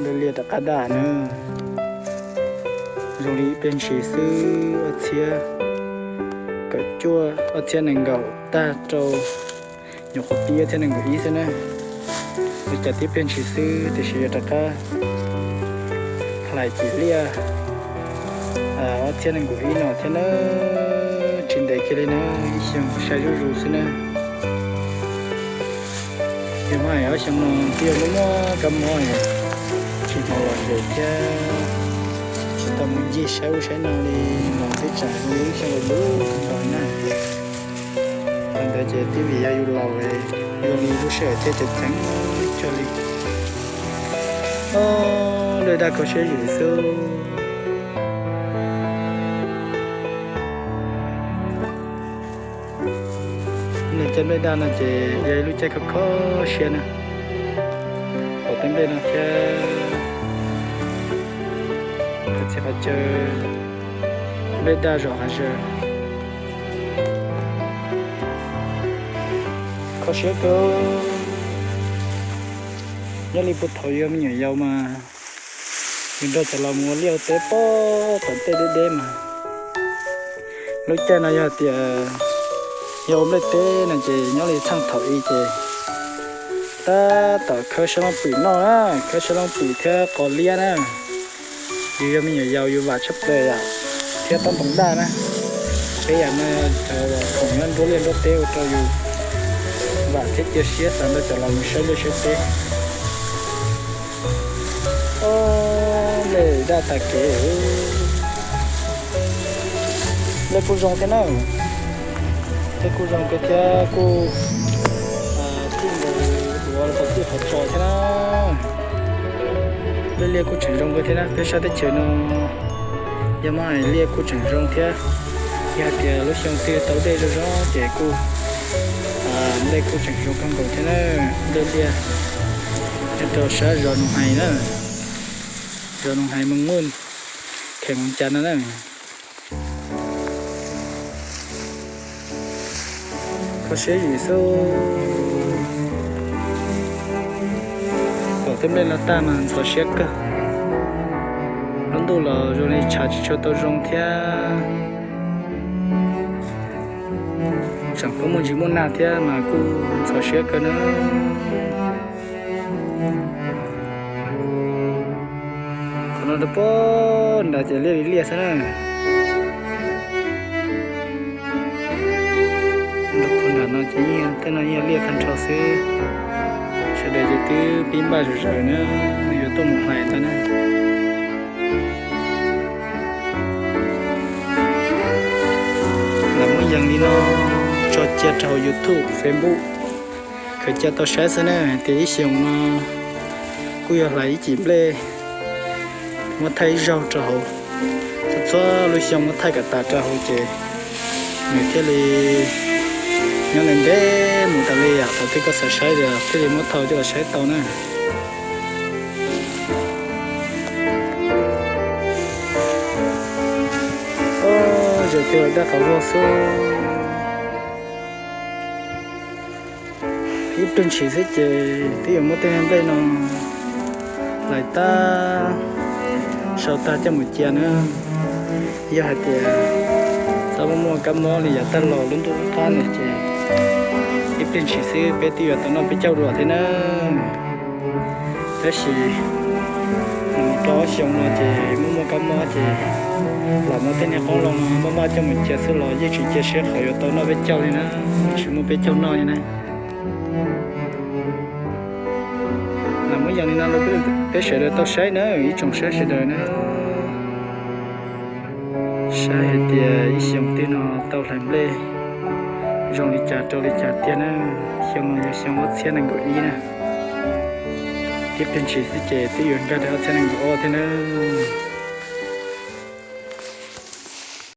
Lub liaj rov qab daj na, zoo li ib pliag ntshis xwb, ob txhiab kaum cuaj, ob txhiab nees nkaum tag rau nyuam qhuav pib ob txhiab nees nkaum ib xwb na. Ua cas tib pliag ntshis xwb tiam sis yuav rov qab hlais cim liaj ob txhiab nees nkaum ib no thiab na. Tsis ntev kiag li na, ib xyoos sai zuj zus xwb na. Yog muab hais ob xyoo no twb yog muaj muaj kab mob, tsis hnov lom zem thiab tsis tau mus ncig saib ub saib no li los twb tsam zoo li ib xyoo lub no na. Thaum ntawd ces twb vim yog yus laus, yus li lub sij hawm thiab ceev ceev cuag li. Ob, daj daj kho siab zim xwb. Nws caij nplej daj no ces yog ib lub caij kho kho siab na. Pom tej nplej no thiab, qhov txhia qhov chaw nplej daj zom hav zoov, kho siab kawg. Nyob li puag thaum yus me nyuam yaus mas yus nrog cov laus mus ua liaj ua teb pem tom tej deb deb mas. Lub caij no yog tias yog ua nplej teb no ces nyob li txheej thaum i ces tab tom khawb sab loob pwm noj na, khawb sab loob pwm thiab qos liab na. Yus yog me nyuam yaus yus vam tshaj plaws yom, thiab tob ntoo daj na. Peb yam no cov khoom nyob nruab liaj nruab teb ua rau yus vam thiab cia siab xav nrog cov laus mus saib liaj saib teb. Ob, nplej daj tas kev. Nplej kuj zoo thiab na, nplej kuj zoo kawg thiab kuj txij nkaus duav qhov txij qhov tso thiab na. Nplej liaj kuj tseem zoo kawg thiab na, peb sab teb chaws no yog muab hais liaj kuj tseem zoo thiab. Yog hais tias lub xyoo twg tau dej zoo zoo ces kuj nplej kuj tseem zoo kawg nkaus thiab na. Nplej liaj nyob rau sab zos Noo Hais na, zos Noo Hais, Moos Muj, kheem Moos Cas no na. Kho siab zim xwb. Pom tej nplej no tag mas ntxhov siab kawg. Lub ntuj los zoo li tshav tsis tshua tau zoo thiab. Tseem kuj muaj ntsis muaj nag thiab mas kuj ntxhov siab kawg na. Qhov no rau puag nrad ces liaj li liaj xwb na. Nram no ces tej no yeej yog liaj tag nrho xwb. Sawv daws ces twb pib npaj zom zaws na, yuav tuaj mus hlais tau na. Lam muab yees li no tso cia rau hauv YouTube, Facebook, khaws cia tau saib xwb na. Tias ib xyoos no kuj yog hlais ib cim nplej, muab thaij ib zaug rau hauv. Txhua txhua lub xyoo muab thaij kom tas rau hauv ces nws thiaj li nyob ntev ntev mus tas li yom. Thaum twg koj xav saib ces thiaj li muab thau coj los saib tau na. Zaum twg los daj qhov vog xwb. Ib pliag ntshis xwb ces twb yuav muab tej nplej no hlais tag sau tag coj mus cia na. Yog hais tias tau muaj muaj kab mob li yav tag los lub ntuj qub qab no ces ib pliag ntshis xwb peb twb yuav tau noj peb caug dua thiab na. Tab sis mus rau ob xyoos no ces muaj muaj kab mob ces lam muab tej niag qoob loo no maj maj coj mus cia xwb los yeej tsis cia siab qhov yuav tau noj peb caug li na, tsis muaj peb caug noj li na. Lam muab yees li no rau peb sawv daws tau saib na, ib tsoom saib sawv daws na. Saib hais tias ib xyoos twg no tau hlais nplej zoo li cas rau li cas tiag na. Xyoo no yog xyoo ob txhiab nees nkaum ib na, tib pliag ntshis xwb ces twb yuav nkag rau ob txhiab nees nkaum ob thiab na.